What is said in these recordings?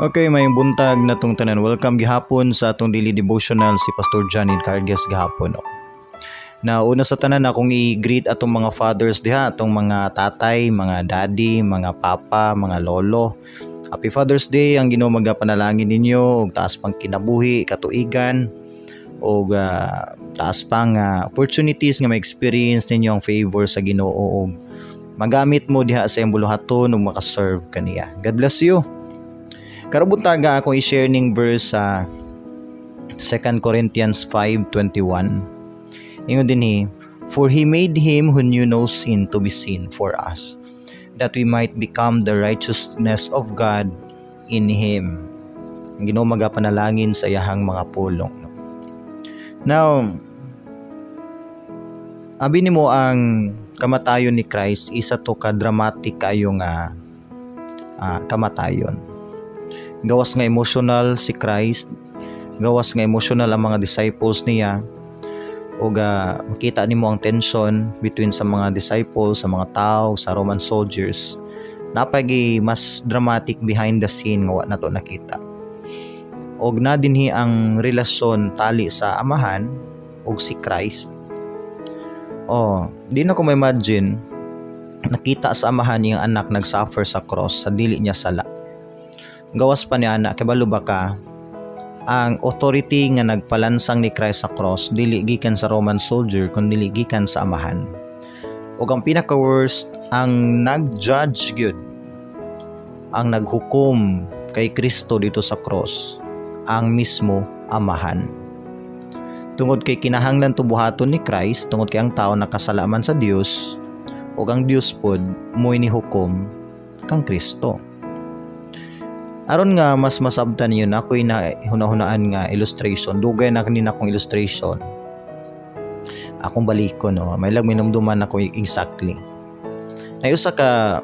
Okay, maayong buntag natong tanan. Welcome gihapon sa atong daily devotional, si Pastor Johnny Carges gihapon. No? Na una sa tanan, akong i-greet atong mga fathers diha, atong mga tatay, mga daddy, mga papa, mga lolo. Happy Father's Day. Ang Ginoo magapanalangin ninyo og taas pang kinabuhi, katuigan og taas pang opportunities nga ma-experience ninyo ang favor sa Ginoo og magamit mo diha sa iyang buluhaton ug makaserve kaniya. God bless you. Karong buntaga, akong i-share ning verse sa 2 Corinthians 5:21. Ingon dinhi, "For he made him who knew no sin to be sin for us, that we might become the righteousness of God in him." Ang Ginoo magapanalangin sa iyahang mga pulong. Now, abi nimo, ang kamatayon ni Christ, isa to ka dramatic kayo nga kamatayon. Gawas nga emotional si Christ, gawas nga emotional ang mga disciples niya, ug makita nimo ang tension between sa mga disciples, sa mga tao, sa Roman soldiers. Napagi mas dramatic behind the scene nga wa nato nakita. Og na dinhi ang relasyon tali sa Amahan ug si Christ. Oh, di na ko ma-imagine nakita sa Amahan iyang anak nagsuffer sa cross sa dili niya sala. Gawas pa niya anak, kabalo ba ka ang authority nga nagpalansang ni Christ sa cross dili gikan sa Roman soldier kun dili gikan sa Amahan? Ug ang pinaka worst, ang nag-judge gyud, ang naghukom kay Kristo dito sa cross, ang mismo Amahan. Tungod kay kinahanglan to buhaton ni Christ, tungod kay ang tao nakasala man sa Dios, ug ang Dios pod mo'y nihukom kang Kristo. Aron nga mas masabtan niyo na ako'y na hunahunaan nga illustration. Dugay na kanina akong illustration. Akong balikon, no. May lag minumduman ako exactly. Nay usa ka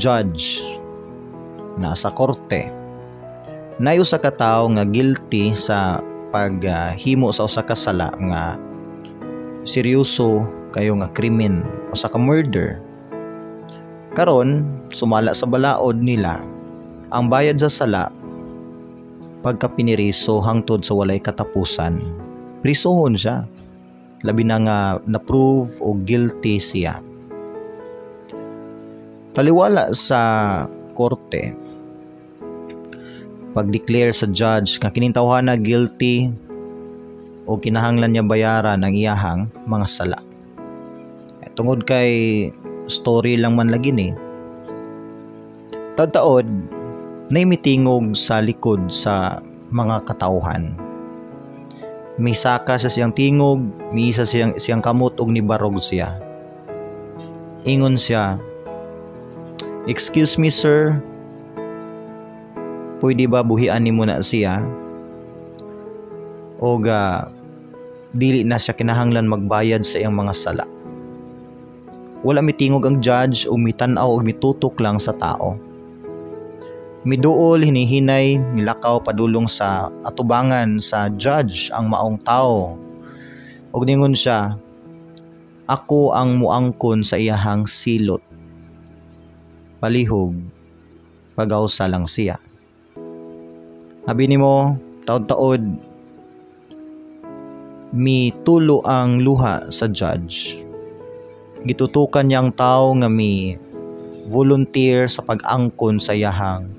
judge na sa korte. Nay usa ka tawo nga guilty sa paghimo sa usa ka sala nga seryoso kayo nga krimen, usa ka murder. Karon, sumala sa balaod nila, ang bayad sa sala pagka piniriso hangtod sa walay katapusan. Prisuhon siya. Labi na nga na-prove o guilty siya. Taliwala sa korte, pag-declare sa judge nga kining tawhana guilty o kinahanglan niya bayaran ang iyahang mga sala. Eh, tungod kay story lang man lagi ni. Taod-taod, na mitingog sa likod sa mga katawhan. Misaka sa siyang tingog, miisa siyang kamot og nibarog siya. Ingon siya, "Excuse me, sir, pwede ba buhian nimo na siya? O ga dili na siya kinahanglan magbayad sa iyang mga sala." Wala mitingog ang judge o mitan-aw o mitutok lang sa tao. Miduol, hinihinay, nilakaw padulong sa atubangan sa judge ang maong tao. Og ningon siya, "Ako ang muangkon sa iyahang silot." Palihog, pagawsa lang siya. Abi nimo, taod-taod, mitulo ang luha sa judge. Gitutukan niya ang tao nga mi volunteer sa pag-angkon sa iyahang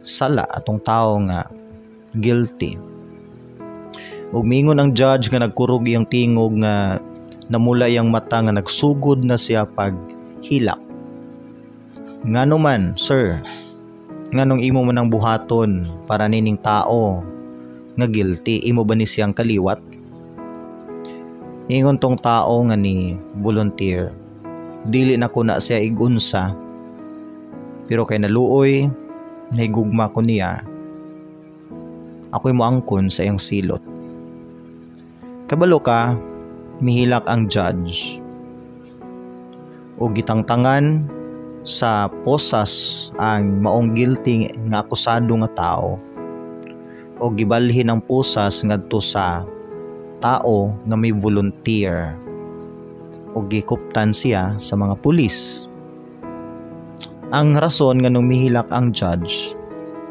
sala, atong tao nga guilty. Ug mingon ang judge nga nagkurog iyang tingog, nga namula iyang mata, nga nagsugod na siya paghilak. "Ngano man, sir? Nganong imo man ang buhaton para nining tao nga guilty? Imo ba ni siyang kaliwat?" Ingon tong tao nga ni volunteer, "Dili na ko na siya igunsa, pero kay naluoy, nahigugma ko niya, ako'y moangkon sa iyang silot." Kabalo ka, mihilak ang judge. O gitangtangan sa posas ang maong guilty nga akusado nga tao o gibalhin ang posas ngadto sa tao nga may volunteer o gikuptan siya sa mga pulis. Ang rason nga mihilak ang judge,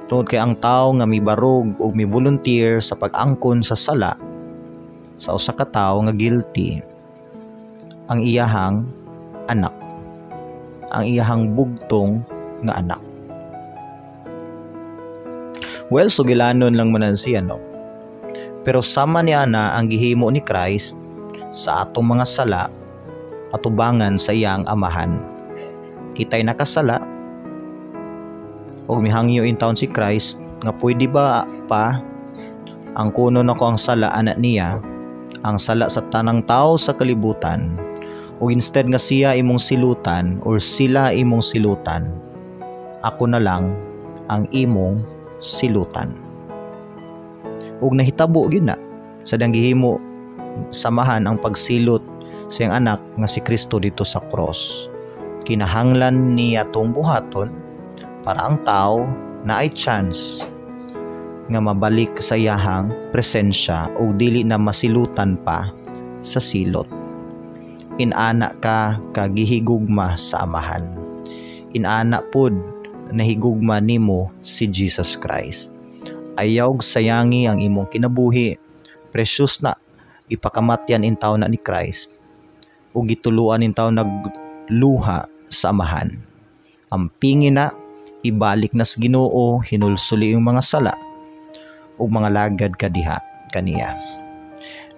tungod kay ang tao nga mibarog o mi volunteer sa pag-angkon sa sala sa usa ka tawo nga guilty, ang iyahang anak, ang iyahang bugtong nga anak. Well, sugilanon lang man siya, no? Pero sama ni ana ang gihimo ni Christ sa atong mga sala atubangan sa iyang Amahan. Kita'y nakasala og mihangyo intawon si Christ nga pwede ba pa ang kuno nako ang sala anak niya, ang sala sa tanang tao sa kalibutan, ug instead nga siya imong silutan or sila imong silutan, ako na lang ang imong silutan. Ug nahitabo gyud na sa dang gihimo samahan ang pagsilot sa iyang anak nga si Kristo dito sa cross. Kinahanglan niya tong buhaton para ang tao na ay chance nga mabalik sa iyahang presensya o dili na masilutan pa sa silot. Inana ka kagihigugma sa Amahan. Inana pod nahigugma nimo si Jesus Christ. Ayaw sayangi ang imong kinabuhi. Precious na ipakamatyan intaw na ni Christ ug gituluan intaw nagluha sa Amahan. Ang pingi na ibalik nas Ginoo, hinulsuli yung mga sala ug mga lagad ka diha kaniya.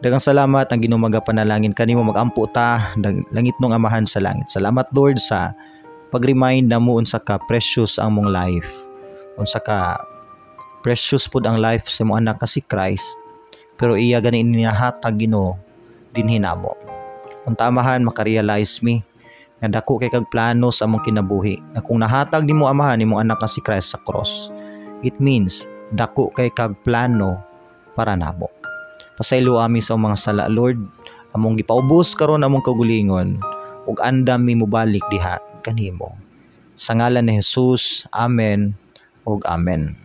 Daghang salamat, ang Ginoo magapanalangin kanimo. Magampo ta, langit nung Amahan sa langit. Salamat, Lord, sa pag-remind namo unsa ka precious ang mong life. Unsa ka precious pud ang life sa imong anak nga si Christ. Pero iya gani inihatag, Ginoo, dinhi namo. Unta, Amahan, makarealize mi nga dako kay kag plano sa among kinabuhi. Nga kung nahatag nimo, Amahan, imong anak nga si Christ sa cross, it means dako kay kag plano para namo. Pasaylo ami sa mga sala, Lord. Among gipaubos karon among kaugalingon ug andam mi mobalik diha kanimo. Sa ngalan ni Jesus, amen ug amen.